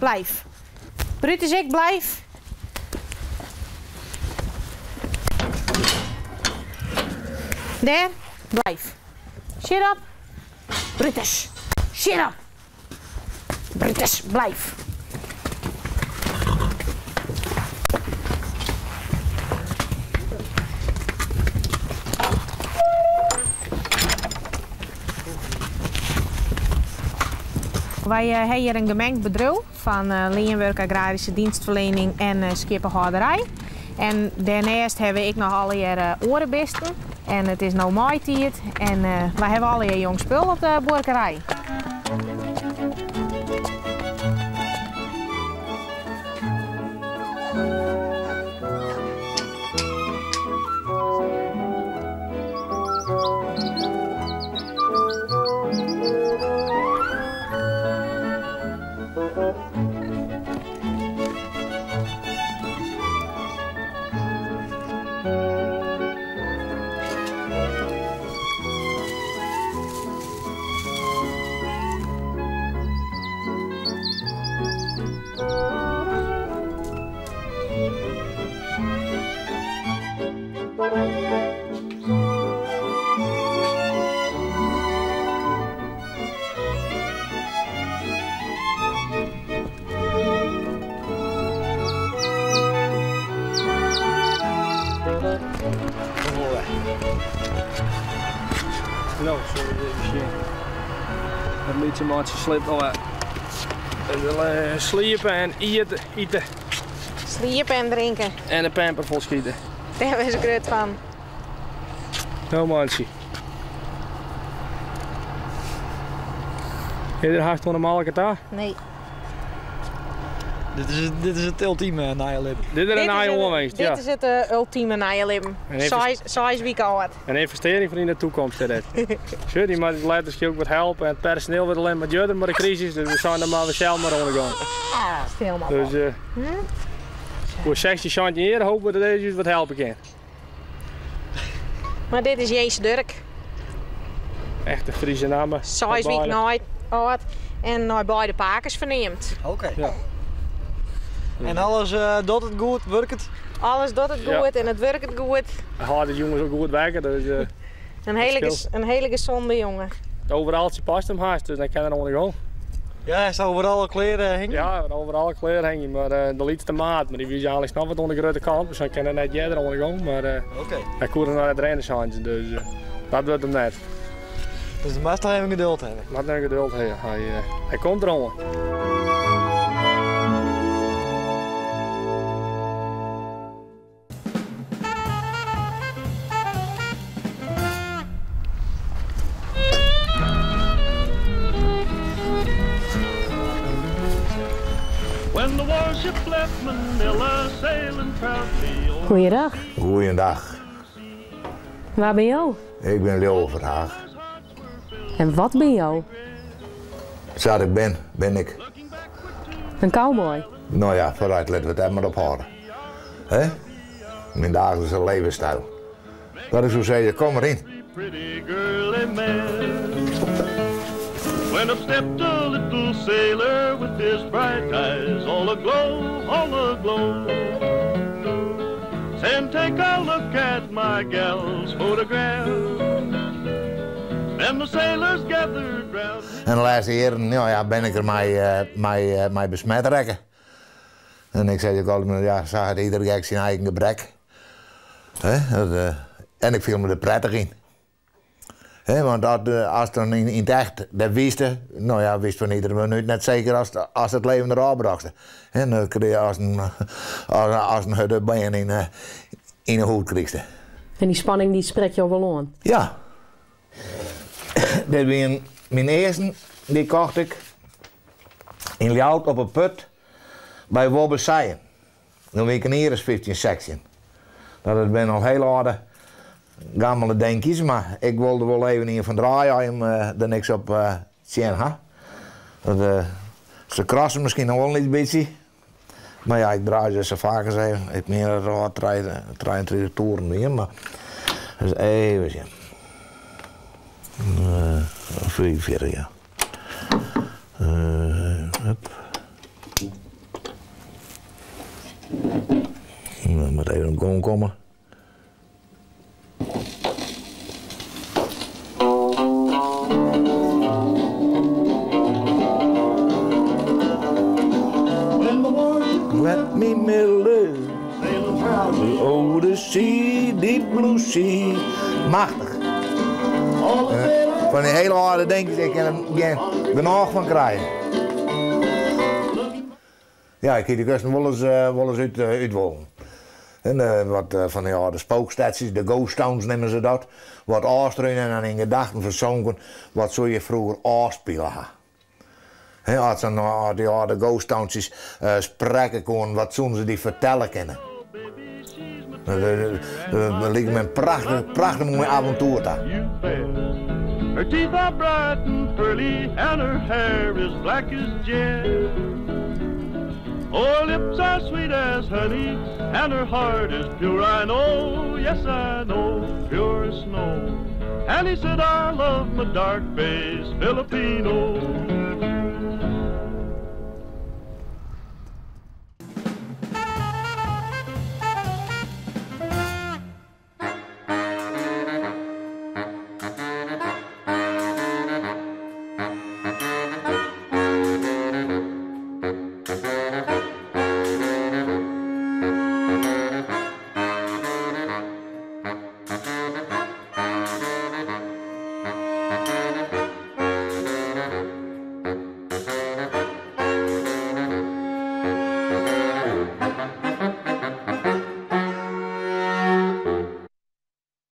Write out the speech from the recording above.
Blijf. Brutus ek, blijf. Dêr, blijf. Sjirap. Brutus. Sjirap. Brutus, blijf. Wy ha hjir in gemengd bedriuw fan leanwurk, agraryske dienstferliening en skieppehâlderij. En dêrnêst hawwe we ek noch allegear oare bisten. En it is no maaitiid en wy hawwe allegear jong spul op de buorkerij. No, sille we even sjen. It lytse mantsje sliept al wer. Sliepe en ite. Sliepe en drinke. En de pamper fol skite. Dêr wurdt se grut fan. No mantsje. Is der hast oan de molke ta? Nee. Dit is, dit is it ultime nije libben. Dit is in nije oanwinst, ja. Dit is it ultime nije libben. 6 wike âld. In ynvestearring foar yn de toekomst is dit. Sjoch, dy moat letter skielk wat helpe en it personiel wurdt allinnich mar djurder mei de krisis, dus we seinen dan mar we sels mar oan de gong. Stil mar. Dus oer 16, 17 jier hoopje we dat dizze ús wat helpe kin. Mar dit is Jees Durk. Echte Friese namme. 6 wiken âld en nei beide pakes ferneamd. Oké. Ja. En alles docht it goed, wurket? Alles docht it goed en it wurket goed. Hy hâldt de jonges ook goed wekker. Dus, In hiele gesonde jonge. It overaltsje past him hast, dus dan kin er oan de gong. Ja, hy is overal al klear hingjen? Ja, overal klear hingjen, mar de lytste maat, mar dy wie eigentlik noch wat oan de grutte kant, dus dan kin er net earder oan de gong, mar hy koe er noch net rinne seinen se, dus dat wurdt him net. Dus do moatst noch even geduld hawwe? Moat noch geduld hawwe, hy komt deroan. Goeiedag. Goeiedag. Wa bin jo? Ik bin Liuwe Verhaag. En wat bin jo? Sa't ik bin, bin ik. In cowboy? No ja, foarút, litte we it dêr mar op hâlde. Hè? Myn daaglikse levensstyl. Dat ik soe sizze, kom der yn. En de lêste jierren, no ja, bin ik der mei besmet rekke. En ik sei ek altyd mar, ja, sa hat ieder gek syn eigen gebrek. Hè, dat, en ik fiel my der prettich yn. Hè, want ast dan yn it echt dêr wiest, no ja, wist fan iedere minút net seker ast it leven derôf brochtst. Hè, dan krije je as in, as in hurde bern yn 'e hûd kriegst. En dy spanning dy sprekt jo wol oan? Ja. Dit wienen myn earsten, dy kocht ik yn Ljouwert op 'e Put by Wobbe Seijen. Doe wie ik in jier as 15, 16. Dat binne al hiel âlde gammele dinkjes, mar ik wol der wol even ien fan draaie as jim der niks op tsjin ha. Dat, se krasse miskien noch wol in lyts bytsje, mar ja, ik draai se sa faak as even. Ik mien dat it al 33 toeren wiene, mar dus even sjen. 45, ja. Hup. Dan moat even op gong komme. Let me mille Oh the sea, deep blue sea. Machtich. Fan dy hele âlde dinkjes, ik kin der gjin genôch fan krije. Ja, ik hie de kusten wolris, wolris út, útwollen. En wat fan dy âlde spookstedsjes, de ghost towns neame se dat, wat ôfstrunen en dan yn gedachten fersonken, wat soe hjir froeger ôfspile ha? Hè, as se no, dy âlde ghost townsjes sprekke koenen, wat soenen se dy fertelle kinne? Dat liket my in prachtich, prachtich moai avontoer ta. Her teeth are bright and pearly and her hair is black as jet. Oh, her lips are sweet as honey and her heart is pure, I know, yes I know, pure as snow. And he said, I love my dark-faced Filipino.